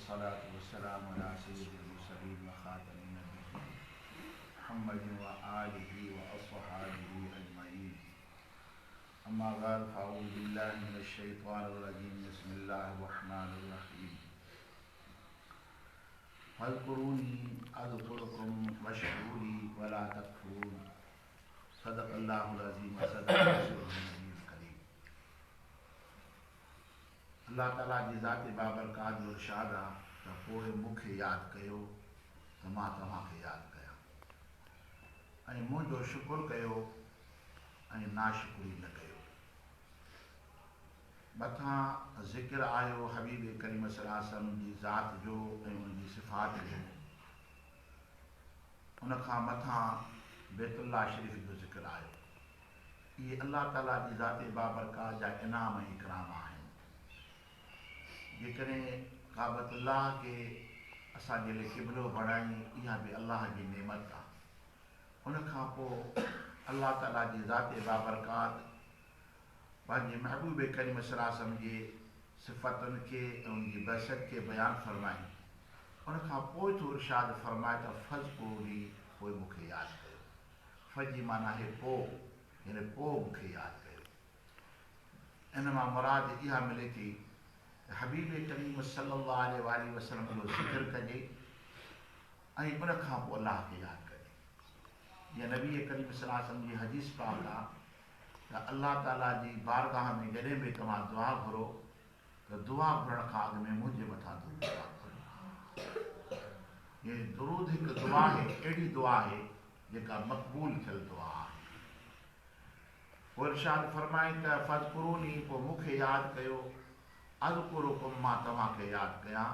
والصلاة والسلام علي سيد المرسلين وخاتم النبيين محمد وآله وأصحابه أجمعين أما بعد فأعوذ بالله من الشيطان الرجيم بسم الله الرحمن الرحيم فاذڪروني اذڪرڪم واشڪروا لي ولا تڪفرون صدق الله العظيم وصدق رسوله النبي الڪريم. الله تعالي جي ذات بابرڪات جو ارشاد آ ته پوء مون کي ياد ڪيو ته مان توهان کي ياد ڪيان ۽ منهنجو شڪر ڪيو ۽ ناشڪري نه ڪيو. مٿان ذڪر آيو حبيب ڪريم صلي الله عليه وسلم جي ذات جو ۽ ان جي صفات جو. ان کان مٿان بيت الله شريف جو ذڪر آيو. اهي الله تعاليٰ جي ذات بابرڪات جا انعام ۽ اڪرام آهن. جيڪڏهن ڪعبة الله کي اسان جي لئي قبلو بڻائين اها به الله جي نعمت آهي. ان کان پوء الله تعاليٰ جي ذات بابرڪات پنهنجي محبوب ڪريم صلي الله عليه وسلم جي صفتن کي ۽ ان جي بعثت کي بيان فرمائي ان کان پوء ٿو ارشاد فرمائي ته فاذڪروني پوء مون کي ياد ڪيو. ف جي معنيٰ آهي پوء يعني پوء مون کي ياد ڪيو. ان مان مراد اها ملي ٿي ته حبيب ڪريم صلي الله عليه واٰله وسلم جو ذڪر ڪجي ۽ ان کان پوء الله کي ياد ڪجي. جيئن نبي ڪريم صلي الله عليه وسلم جي حديث پاڪ آ ته الله تعاليٰ جي بارگاهه ۾ جڏهن به توهان دعا گهرو ته دعا گهرڻ کان اڳ ۾ منهنجي مٿان درود پاڪ پڙهو. يعني درود هڪ دعا آهي، اهڙي دعا آهي جيڪا مقبول ٿيل دعا آهي. پوء ارشاد فرمائين ته فاذڪروني پوء مون کي ياد ڪيو، اذڪرڪم مان توهان کي ياد ڪيان.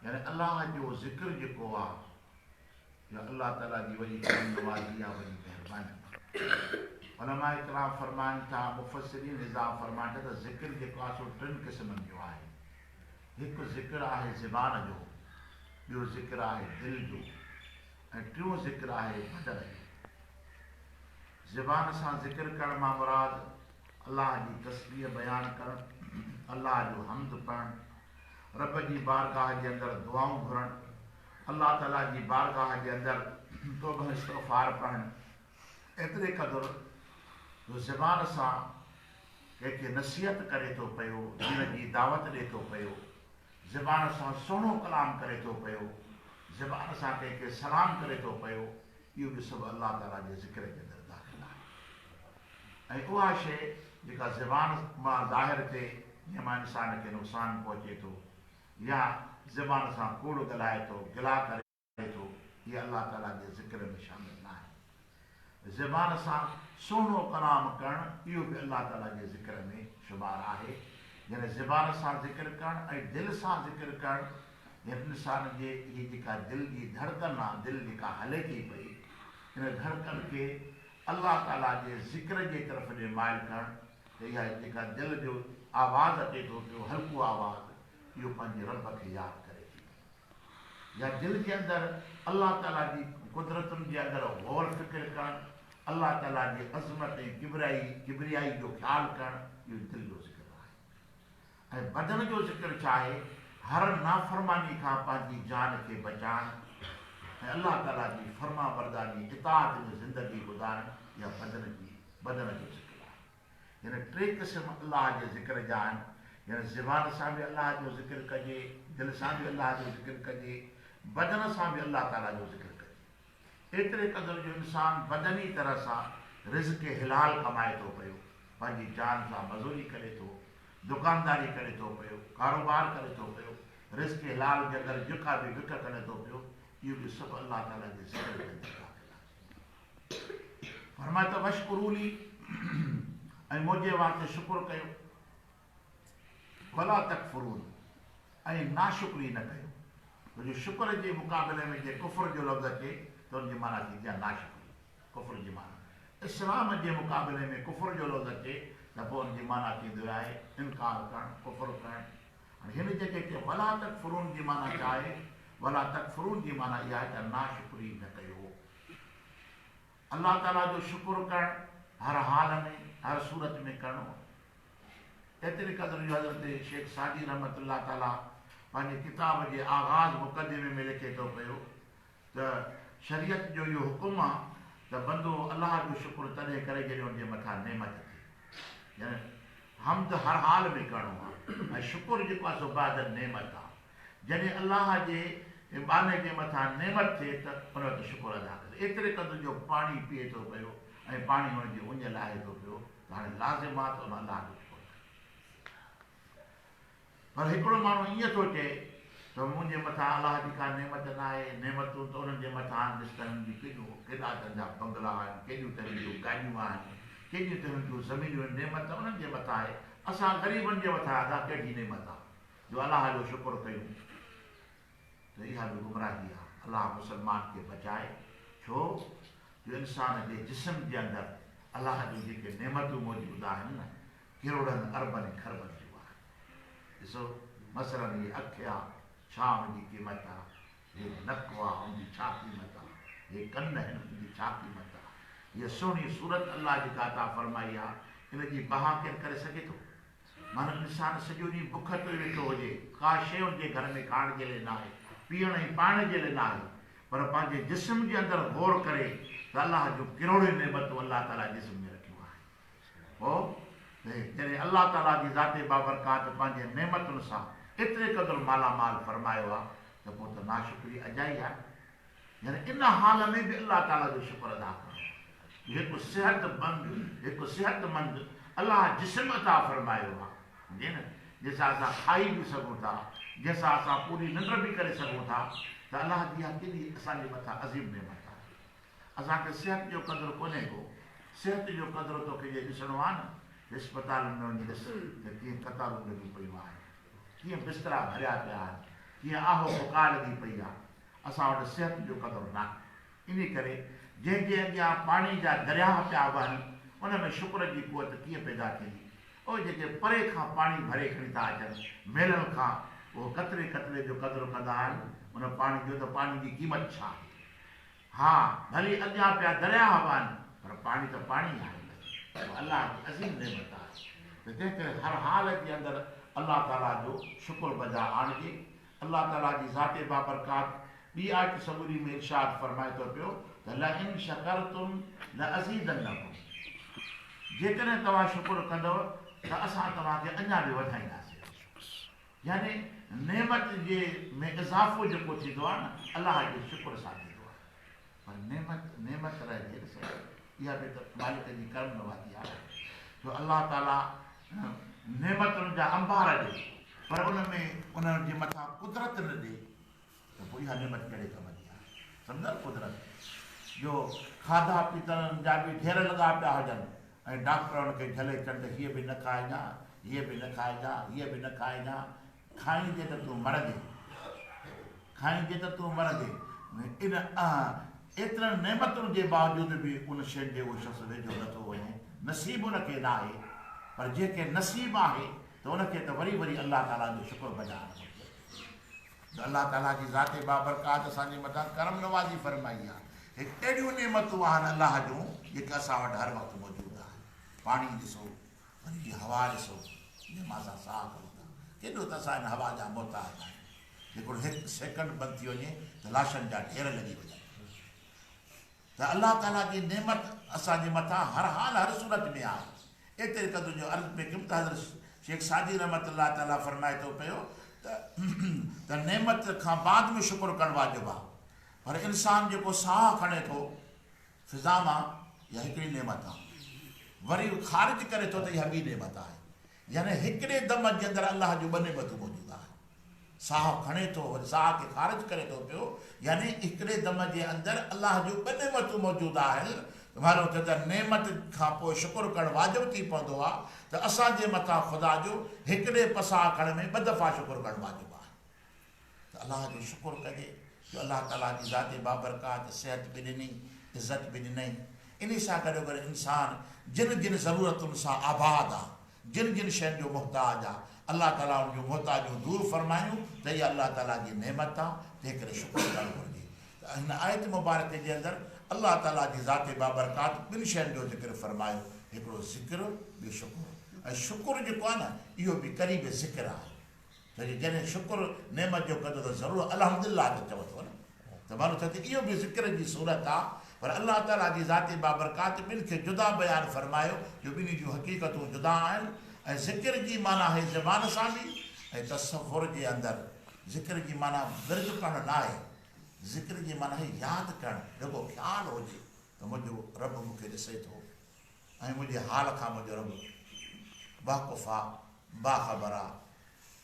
يعني الله جو ذڪر جيڪو آ اها الله تعاليٰ جي وڏي ڪرم نوازي آ، وڏي مهرباني آ. علماء ڪرام فرمائن ٿا، مفسرين عظام فرمائن ٿا ته ذڪر جيڪو آ سو ٽن قسمن جو آهي. هڪ ذڪر آهي زبان جو، ٻيو ذڪر آهي دل جو ۽ ٽيون ذڪر آهي بدن جو. زبان سان ذڪر ڪرڻ مان مراد الله جي تسبيح بيان ڪرڻ، الله جو حمد پڙهڻ، رب جي بارگاهه جي اندر دعائون گهرڻ، الله تعاليٰ جي بارگاهه جي اندر توبه استغفار پڙهڻ، ايتري قدر جو زبان سان ڪنهن کي نصيحت ڪري ٿو پيو، دين جي دعوت ڏي ٿو پيو، زبان سان سهڻو ڪلام ڪري ٿو پيو، زبان سان ڪنهن کي سلام ڪري ٿو پيو، اهو به سڀ الله تعاليٰ جي ذڪر جي اندر داخل آهي. ۽ اها شيء جيڪا زبان مان ظاهر ٿئي جنهن مان انسان کي نقصان پهچي ٿو يا زبان سان ڪوڙ ڳالهائي ٿو، گلا ڪري ٿو، اها الله تعاليٰ جي ذڪر ۾ شامل ناهي. زبان سان سهڻو ڪلام ڪرڻ اهو به الله تعاليٰ جي ذڪر ۾ شمار آهي. يعني زبان سان ذڪر ڪرڻ ۽ دل سان ذڪر ڪرڻ يعني انسان جي هي جيڪا دل جي ڌڙڪن آ، دل جيڪا هلي ٿي پئي، ان ڌڙڪن کي الله تعاليٰ جي ذڪر جي طرف ڏي مائل ڪرڻ ته اها جيڪا دل جو آواز اچي ٿو پيو هلڪو آواز اهو پنهنجي رب کي ياد ڪري ٿي پئي يا دل جي اندر الله تعاليٰ جي قدرتن جي اندر غور فڪر ڪرڻ الله تعاليٰ جي عظمت ۽ ڪبريائي ڪبريائي جو خيال ڪرڻ اهو دل جو ذڪر آهي. ۽ بدن جو ذڪر ڇا آهي؟ هر نافرماني کان پنهنجي جان کي بچائڻ ۽ الله تعاليٰ جي فرمانبرداري اطاعت ۾ زندگي گذارڻ اها بدن جي بدن جو ذڪر آهي. يعني ٽي قسم الله جي ذڪر جا آهن يعني زبان سان به الله جو ذڪر ڪجي، دل سان به الله جو ذڪر ڪجي، بدن سان به الله تعاليٰ جو ذڪر ڪجي. ايتري قدر جو انسان بدني طرح سان رزق حلال ڪمائي ٿو پيو، پنهنجي جان سان مزوري ڪري ٿو، دڪانداري ڪري ٿو پيو، ڪاروبار ڪري ٿو پيو، رزق حلال جي اندر جيڪا به وک کڻي ٿو پيو، اهو به سڀ الله تعاليٰ جي ذڪر جي اندر داخل آهي. فرمايو ته واشڪروا لي ۽ منهنجي واسطي شڪر ڪيو، ولا تڪفرون ۽ ناشڪري نه ڪيو، ڇو جو شڪر جي مقابلي ۾ جي ڪفر جو لفظ اچي ته ان جي معنيٰ ٿيندي آهي ناشڪري، ڪفر جي معنيٰ اسلام جي مقابلي ۾ ڪفر جو لفظ اچي ته پوء ان جي معنيٰ ٿيندي آهي انڪار ڪرڻ، ڪفر ڪرڻ. هاڻي هن جڳهه تي ولا تڪفرون جي معنيٰ ڇا آهي؟ ولا تڪفرون جي معنيٰ اها آهي ته ناشڪري نه ڪيو. الله تعاليٰ جو شڪر ڪرڻ هر حال ۾ هر صورت ۾ ڪرڻو آهي. ايتري قدر جو حضرت شيخ سعدي رحمة الله تعاليٰ پنهنجي ڪتاب جي آغاز مقدمي ۾ لکي ٿو پيو ته شريعت جو اهو حڪم آ ته بندو الله جو شڪر تڏهن ڪري جڏهن ان جي مٿان نعمت ٿئي. يعني حمد هر حال ۾ ڪرڻو آ ۽ شڪر جيڪو آ سو بعد النعمت آ. جڏهن الله جي ٻانهي جي مٿان نعمت ٿئي ته ان وقت شڪر ادا ڪري. ايتري قدر جو پاڻي پيئي ٿو پيو ۽ پاڻي ان جي اڃ لاهي ٿو پيو ته هاڻي لازم آ ته ان الله جو شڪر ڪري. پر هڪڙو ماڻهو ائين ٿو چئي ته منهنجي مٿان الله جي ڪا نعمت ناهي، نعمتون ته انهن جي مٿان آهن، ڏس ته هنن جون ڪيڏيون ڪيڏا ته هن جا بنگلا آهن، ڪيڏيون ته هنن جون گاڏيون آهن، ڪيڏيون ته هنن جون زمينون آهن، نعمت ته انهن جي مٿان آهي، اسان غريبن جي مٿان ادا ڪهڙي نعمت آهي جو الله جو شڪر ڪيون ته اها به گمراهي آهي، الله مسلمان کي بچائي، ڇو جو انسان جي جسم جي اندر الله جون جيڪي نعمتون موجود آهن نه ڪروڙن اربن کربن جون آهن. ڏسو مثلاً هيء اک آ، ڇا ان جي قيمت آ؟ هي نڪ آ، ان جي ڇا قيمت آ؟ هي ڪن آهن، ان جي ڇا قيمت آ؟ هيء سهڻي صورت الله جيڪا عطا فرمائي آ، ان جي بها ڪير ڪري سگهي ٿو؟ معنيٰ انسان سڄو ڏينهن بک تي ويٺو هجي، ڪا شيء ان جي گهر ۾ کائڻ جي لئي ناهي، پيئڻ ۽ پائڻ جي لئي ناهي، پر پنهنجي جسم جي اندر غور ڪري ته الله جون ڪروڙين نعمتون الله تعاليٰ جسم ۾ رکيون آهن. پوء ته جڏهن الله تعاليٰ جي ذات بابرڪات پنهنجي نعمتن سان ايتري قدر مالا مال فرمايو آهي ته پوء ته ناشڪري اجائي آهي. يعني ان حال ۾ به الله تعاليٰ جو شڪر ادا ڪرڻو آهي جو هڪ صحت بند هڪ صحت مند الله جسم عطا فرمايو آهي جي نه جنهن سان اسان کائي به سگهون ٿا جنهن سان اسان پوري ننڊ به ڪري سگهون ٿا ته الله جي اها ڪيڏي اسان جي مٿان عظيم نعمت آهي. اسان کي صحت جو قدر ڪونهي ڪو. صحت جو قدر توکي جي ڏسڻو آ نه ته اسپتالن ۾ وڃي ڏس ته ڪيئن قطارون لڳيون پيون آهن، ڪيئن بسترا ڀريا پيا آهن، ڪيئن آهو پڪار لڳي پئي آ. اسان وٽ صحت جو قدر ناهي. انهي ڪري جنهن جي اڳيان پاڻي جا درياهه پيا وهن، ان ۾ شڪر جي قوت ڪيئن پيدا ٿيندي؟ اهي جيڪي پري کان پاڻي ڀري کڻي ٿا اچن، ميلن کان، اهو قطري قطري جو قدر ڪندا آهن، ان پاڻي جو ته پاڻي جي قيمت ڇا آهي؟ ها، ڀلي اڳيان پيا درياهه وهن، پر پاڻي ته پاڻي آهي نه، اهو الله جي عظيم نعمت آهي ته تنهن ڪري هر حال جي اندر الله تعاليٰ جو شڪر بجا آڻجي. الله تعاليٰ جي ذات بابرڪات ٻي آيت سڳوري ۾ ارشاد فرمائي ٿو پيو ته لئن شڪرتم لازيدنڪم جيڪڏهن توهان شڪر ڪندؤ ته اسان توهان کي اڃا به وڌائينداسين. يعني نعمت جي ۾ اضافو جيڪو ٿيندو آهي نه الله جي شڪر سان ٿيندو آهي پر نعمت نعمت رهجي نه سائين اها به ته مالڪ جي ڪرم نوازي آهي جو الله تعالي نعمتن جا انبار ڏي پر ان ۾ انهن جي مٿان قدرت نه ڏي ته پوء اها نعمت ڪهڙي ڪم جي آهي؟ سمجهو نه قدرت جو کاڌا پيتن جا به ڍير لڳا پيا هجن ۽ ڊاڪٽر ان کي جهلي چون ته هيء به نه کائجان، هيء به نه کائجان، هيء به نه کائجان، کائيندين ته تون مرندين، کائيندين ته تون مرندين. ان ايترن نعمتن جي باوجود به ان شين جي اهو شخص ويجهو نه ٿو وڃي، نصيب ان کي ناهي، پر جنهن کي نصيب آهي ته ان کي ته وري وري الله تعاليٰ جو شڪر بجا آڻڻ گهرجي. جو الله تعاليٰ جي ذات بابرڪات اسان جي مٿان ڪرم نوازي فرمائي آهي. هڪ اهڙيون نعمتون آهن الله جون جيڪي اسان وٽ هر وقت موجود آهن. پاڻي ڏسو، وري هي هوا ڏسو جنهن مان اسان ساهه کڻون ٿا. ڪيڏو ته اسان هن هوا جا محتاج آهيون. جيڪڏهن هڪ سيڪنڊ بند ٿي وڃي ته لاشن جا ڍير لڳي وڃن. ته الله تعاليٰ جي نعمت اسان جي مٿان هر حال هر صورت ۾ آهي. ايتري قدر جو عرض پئي ڪيم ته حضرت شيخ سعدي رحمة الله تعاليٰ فرمائي ٿو پيو ته ته نعمت کان بعد ۾ شڪر ڪرڻ واجب آهي پر انسان جيڪو ساهه کڻي ٿو فضا مان اها هڪڙي نعمت آهي وري خارج ڪري ٿو ته اها ٻي نعمت آهي يعني هڪڙي دم جي اندر الله جون ٻه نعمتون موجود آهن. ساهه کڻي ٿو وري ساهه کي خارج ڪري ٿو پيو يعني هڪڙي دم جي اندر الله جون ٻه نعمتون موجود آهن ته معلوم ٿيو ته نعمت کان پوء شڪر ڪرڻ واجب ٿي پوندو آهي ته اسان جي مٿان خدا جو هڪڙي پساهه کڻڻ ۾ ٻه دفعا شڪر ڪرڻ واجب آهي ته الله جو شڪر ڪجي جو الله تعاليٰ جي ذات بابرڪات صحت به ڏني عزت به ڏنئي انهي سان گڏوگڏ انسان جن جن ضرورتن سان آباد آهي جن جن شين جو محتاج آ، الله تعاليٰ ان جون محتاجيون دور فرمايون ته اها الله تعاليٰ جي نعمت آ، تنهن ڪري شڪر ڪرڻ گهرجي. ته هن آيت مبارڪ جي اندر الله تعاليٰ جي ذات بابرڪات ٻن شين جو ذڪر فرمايو، هڪڙو ذڪر ٻيو شڪر. ۽ شڪر جيڪو آ نه اهو به قريب ذڪر آهي. ڇو جو جڏهن شڪر نعمت جو ڪندو ته ضرور الحمدلله ته چوندو نه. ته معنيٰ ڇا ته اهو به ذڪر جي صورت آ، پر الله تعاليٰ جي ذات بابرڪات ٻن کي جدا بيان فرمايو جو ٻنهي جون حقيقتون جدا آهن ۽ ذڪر جي معنيٰ آهي زبان سان به ۽ تصور جي اندر ذڪر جي معنيٰ ورد ڪرڻ ناهي، ذڪر جي معنيٰ آهي ياد ڪرڻ، رڳو خيال هجي ته منهنجو رب مون کي ڏسي ٿو ۽ منهنجي حال کان منهنجو رب واقف آ، باخبر آ.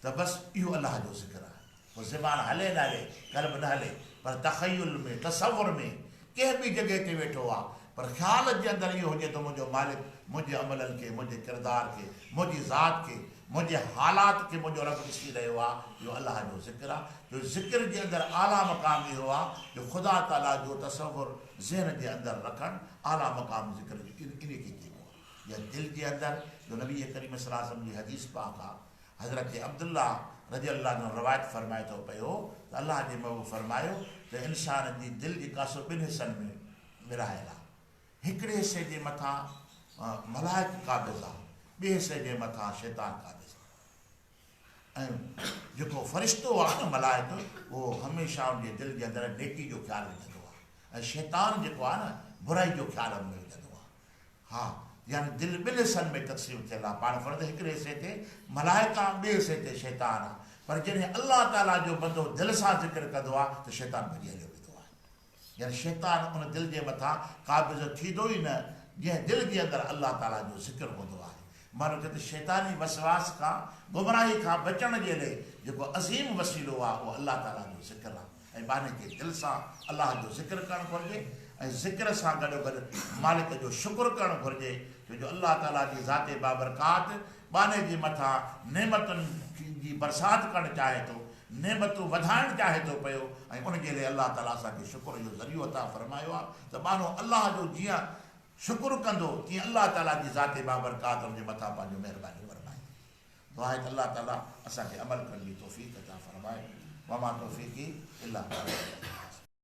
ته بس اهو الله جو ذڪر آهي. پوء زبان هلي نه هلي، قلب نه هلي، پر تخيل ۾، تصور ۾، ڪنهن به جڳهه تي ويٺو آ، پر خيال جي اندر اهو هجي ته منهنجو مالڪ منهنجي عملن کي، منهنجي ڪردار کي، منهنجي ذات کي، منهنجي حالات کي منهنجو رب ڏسي رهيو آ، اهو الله جو ذڪر آ. جو ذڪر جي اندر اعليٰ مقام اهو آ جو خدا تعاليٰ جو تصور ذهن جي اندر رکڻ اعليٰ مقام ذڪر جو انهي کي چئبو آ. يا دل جي اندر جو نبي ڪريم صلي الله عليه وسلم جي حديث پاڪ آ، حضرت عبدالله رضي الله عنه روايت فرمائي ٿو پيو ته الله جي محبوب فرمايو ته انسان جي دل جيڪا سو ٻن حصن ۾ ورهايل آ، هڪڙي حصي جي مٿان ملائڪ قابض آ، ٻئي حصي جي مٿان شيطان قابض آ ۽ جيڪو فرشتو آ نه ملائڪ اهو هميشه ان جي دل جي اندر نيڪي جو خيال وجهندو آ ۽ شيطان جيڪو آ نه برائي جو خيال ان ۾ وجهندو آ. ها، يعني دل ٻن حصن ۾ تقسيم ٿيل آهي، پاڻ فرض هڪڙي حصي تي ملائڪ آهن ٻئي حصي تي شيطان آهي، پر جڏهن الله تعاليٰ جو بندو دل سان ذڪر ڪندو آهي ته شيطان ڀڄي هليو ويندو آهي، يعني شيطان ان دل جي مٿان قابض ٿيندو ئي نه جنهن دل جي اندر الله تعاليٰ جو ذڪر هوندو آهي. معنيٰ ته شيطاني وسواس کان، گمراهي کان بچڻ جي لئي جيڪو عظيم وسيلو آهي اهو الله تعاليٰ جو ذڪر آهي. ۽ ٻانهي کي دل سان الله جو ذڪر ڪرڻ گهرجي ۽ ذڪر سان گڏوگڏ مالڪ جو شڪر ڪرڻ گهرجي ڇو جو الله تعاليٰ جي ذات بابرڪات ٻانهي جي مٿان نعمتن جي برسات ڪرڻ چاهي ٿو، نعمتون وڌائڻ چاهي ٿو پيو ۽ ان جي لئي الله تعاليٰ اسان کي شڪر جو ذريعو عطا فرمايو آهي ته ٻانهو الله جو جيئن شڪر ڪندو تيئن الله تعاليٰ جي ذات بابرڪات ان جي مٿان پنهنجو مهرباني فرمائيندي. دعا آهي ته الله تعالي اسان کي عمل ڪرڻ جي توفيق عطا فرمائي وما توفيقي الا بالله.